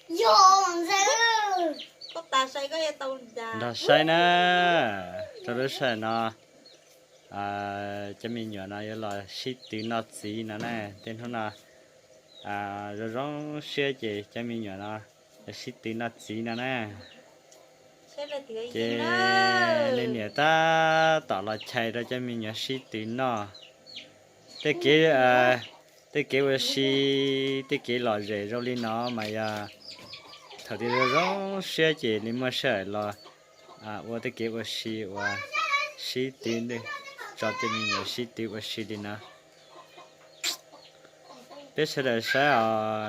Nrog saib na, rau lub sij hawm no cov me nyuam no yuav los sib tw noj txiv no na. Tej hnub no zoo zoo siab ces cov me nyuam no yuav sib tw noj txiv no na. Ces leej niam tab tom los chais rau cov me nyuam sib tw noj. Tej kev, tej kev ua si, tej kev lom zem zoo li no mas yog thaum twg zoo zoo siab ces li muaj sij hawm los ua tej kev ua si uas sib tw, tso tej me nyuam sib tw ua si li no. Peb sawv daws saib os,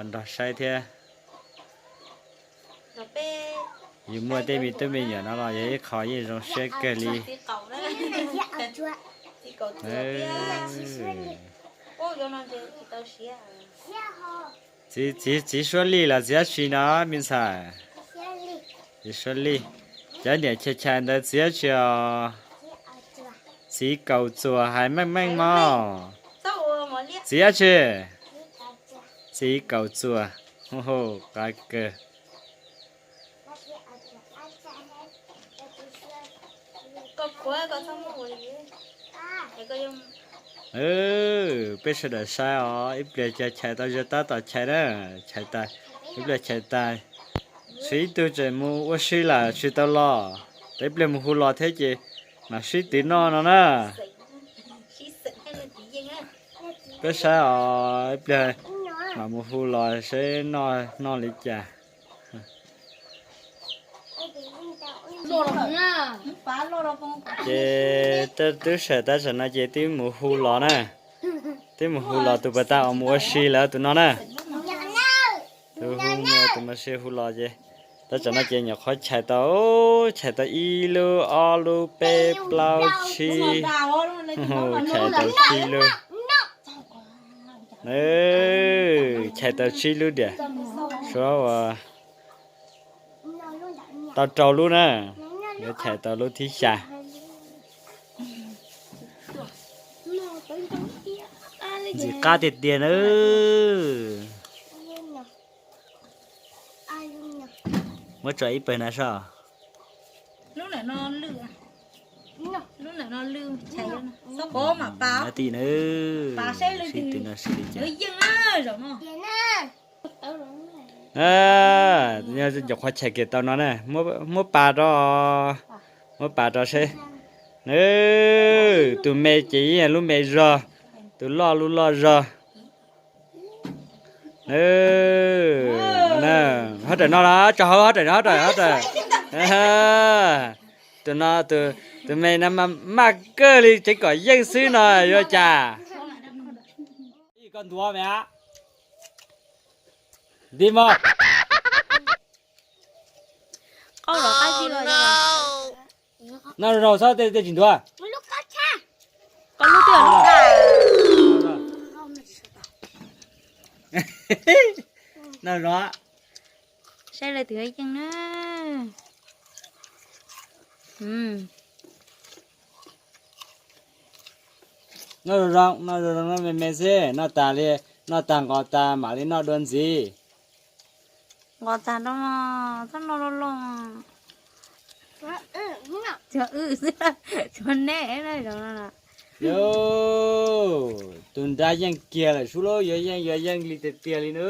nrog saib thiab. Yus muaj tej me tub me nyuam no los yog ib qho yeej zoo siab kawg li. Txiv, txiv Suab Lij los txiv dab tsi no me ntxhais? Txiv Suab Lij. Cov niam chais chais ntawd txiv dab tsi os? Txiv Kaus Txuas hais meej meej mog. Txiv dab tsi? Txiv Kaus Txuas. Hu hu, qab kawg. Peb sawv daws saib os, ib pliag cov chais tau zoo tab tom chais na, chais tas, ib pliag chais tas, tshuav ib tug tseem mus ua si lawm tsis tau los, tab ib pliag mus hu los thiab ces mam sib tw noj no na. Peb saib os, ib pliag mam mus hu los seb noj li cas. Ces twb sawv tab tom no ces twb mus hu los na, twb mus hu los tus pas tas uas mus ua si lawm tus no na. Tus hu mus tus mas si hu los ces tab tom no ces nyuam qhuav chais tau, chais tau ib lub ob lub peb plaub tsib, chais tau tsib lub. Chais tau tsib lub diam, suav uas tau rau lub na, yuav chais tau lub thib xya. Ntxim qab tiag tiag na. Muab tso ib pawg na soj. Lub ntawm no lwj, lub ntawm no lwj, xab pov mam pas, ti na, sib tw no sib li cas. Ncov qhuav chais kiag tau no na, muab pas rau, muab pas rau seb. Tus me ces yeej lub me zog, tus loj lub loj zog. Hov tawm no los tso hauv, hov tawm, hov tawm, hov tawm. Tus no, tus me no maj kawg li, tseev kom yeej xwb no yuav cas. Koj ntuav me a, nti mog. No rau txhob tej tsis ntuav. Koj lub twb yog lub daj. No zov. Saib lawv twb yeej na. No zoo zoo, no zoo zoo, no me me xwb, noj tas li, noj tas nqos tas mam li noj dua ntxiv. Nqos tas rau, txhob noj loj loj. Cov wb xwb, cov neb na zoo no. Yus, tus nrab yeej kiag lawm sub lauj, yuav yeej yuav yeej li tiag tiag li na.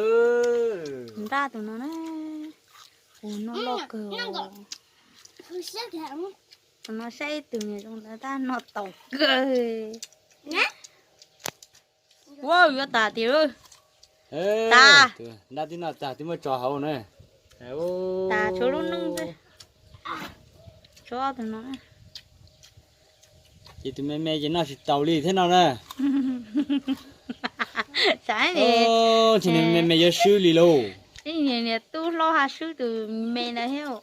Nrab tus no na, ua noj loj kawg. Tus no saib tus niam zoo ntawd tab noj tau kawg. Ua yuav tas tiag. Tas. Nrab twb noj tag twb muab tso hauv na. Tas tshuav lub noob xwb. Tshuav tus no. Ces tus me me ces noj tsis taus li thiab no na. Tsis me me yuav swb li lauj. Niam tub hlob ha swb tus me ntawd thiab.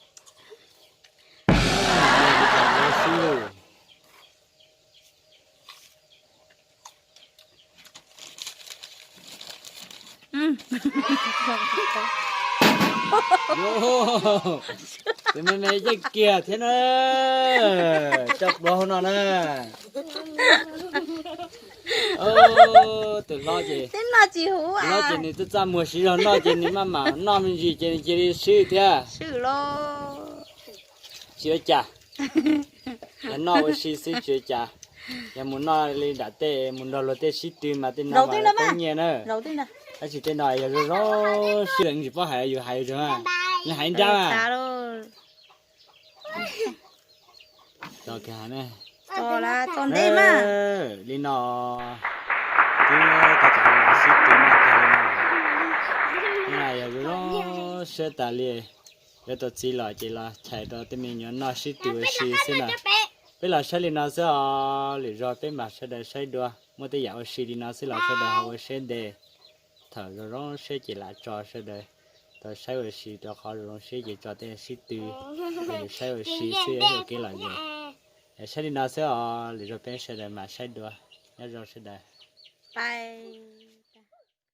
Tus me me yeej kiag thiab na, coj pluav hauv no na. Tus hlob ces, tus hlob ces nws txaj txaj muag siv zog noj ces nws maj mam noj me ntsis ces nws cia li swb thiab. Tsis ua cas, yog noj ua si xwb tsis ua cas. Yog mus noj li nram tej mus nrog luag tej sib tw mas tej no mas poob nyiaj na. Tab sis tej no yog zoo zoo sib lees tsis paub hais yus hais zoo, nws hais nrab mas. Li no, twb tau cov sib tw noj tag li no, yog zoo zoo siab tas li. Yuav tau txiv los ces los chais rau tej me nyuam noj sib tw ua si xwb na. Peb los saib li no xwb os, lwm zaug peb mam sawv daws saib dua. Muaj tej yam ua si li no xwb los sawv daws ho ua siab ntev. Thaum zoo zoo siab ces lam tso sawv daws tau saib ua si, rau qhov zoo zoo siab ces tso tej sib tw, saib ua si xwb ua kev lom zem. Saib li no xwb os, lwm zaug peb sawv daws mam saib dua. Nyob zoo sawv daws.